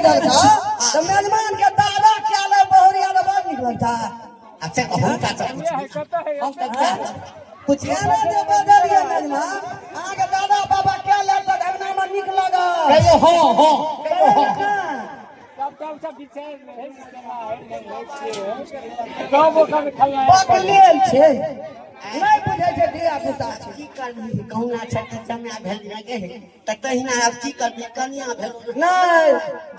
देलका तऽ मेजमान के दादा क्या ले बहुरिया ले बड़ नीक लगता। अच्छा, हुनका से पूछबी, हम तऽ क्या पूछ। एना जे बजलियै मेजमान, अहाँके दादा बाबा क्या ले तऽ अंगना मे नीक लागल? कहियो हँ हँ, कहियो हँ। पकलेल छै, नहि बुझै छै, धिया पुता छै। की करबही, कहुना छै तऽ जमा भेल गे, तऽ तहिना आब की करबही, कनिया भेल। नहि,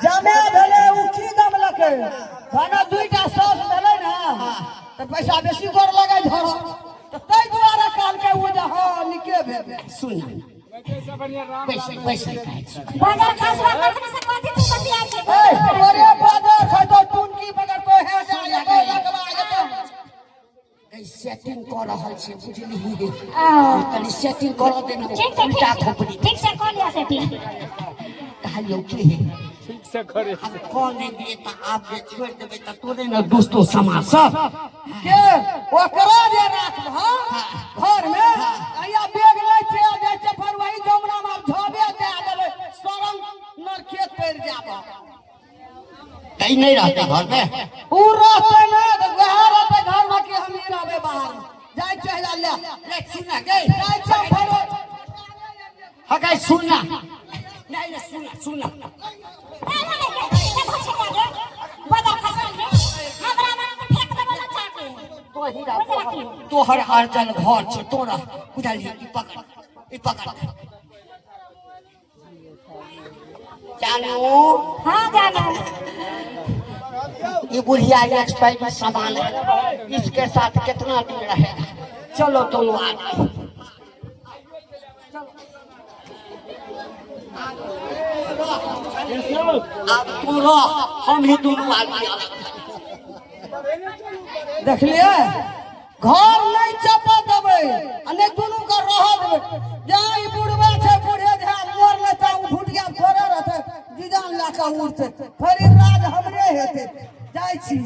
जमे भेलै ओ की गमलकै? भने दुईटा साउस भेलै ने तऽ पैसा बेसी गोर लगै झड़, तऽ ताहि दुआरे कहलकै ओ जे हँ, नीके भेल। सुन, पैसे पैसे कहै छी। बाजार खसवा कखन से कथी तू बतिया छी? ए, तोरे बाजार खैतो, टुनकी पकड़तो हे जा जेतो लगवा जेतो। सेटिंग कऽ रहल छै, बुझलिही? तनी सेटिंग करऽ दे ने। ठीक छै। उल्टा ठीक। खोपड़ी। ठीक से कऽ लिअ सेटिंग। कहलियौ की, ठीक से करे। आब कऽ नहि दिए तऽ आब जे छोड़ि देबै तऽ तोरे ने दोस्तो समाज सब। के ओकरा जे राखबह घर में, अइया बेग लै छै आ जाइ छै, फेर वही जमुना में आब झबे दए देबै, सरंग नरखे तर जाब। तऽ ई नहि रहतै घरमे। उ रहतै ने तऽ वएह रहतै घर में कि हम ही रहबै बाहर? जाइ छै ले। ले, सुन गे। जाइ छै फेर। हँ गै, सुन ना, नहीं नहीं, सुन सुन। बाजार खसवा हमरा मन फेंक देबो लच्छा के। तोहर अर्जल घर छौ तोरा, बुझलियै? ई पकड़, ई पकड़ जानू। हाँ जानू। ये बुढ़िया एक्सपायरी सामान है, इसके साथ कितना दिन रहेगा? चलो दोनों आदमी। अब तू रह, हम ही दोनों आदमी अलग। देखलियै, घर नहि चपा देबै आ नहि दुनू के रह देबै। जहाँ ई बुढ़बा छै, बूढ़े झा मोर लेता, ओ घुटिया थोड़े रहतै, जीजान लए कऽ उड़तै, फेर ई राज हमरे हेतै। जाइ छी।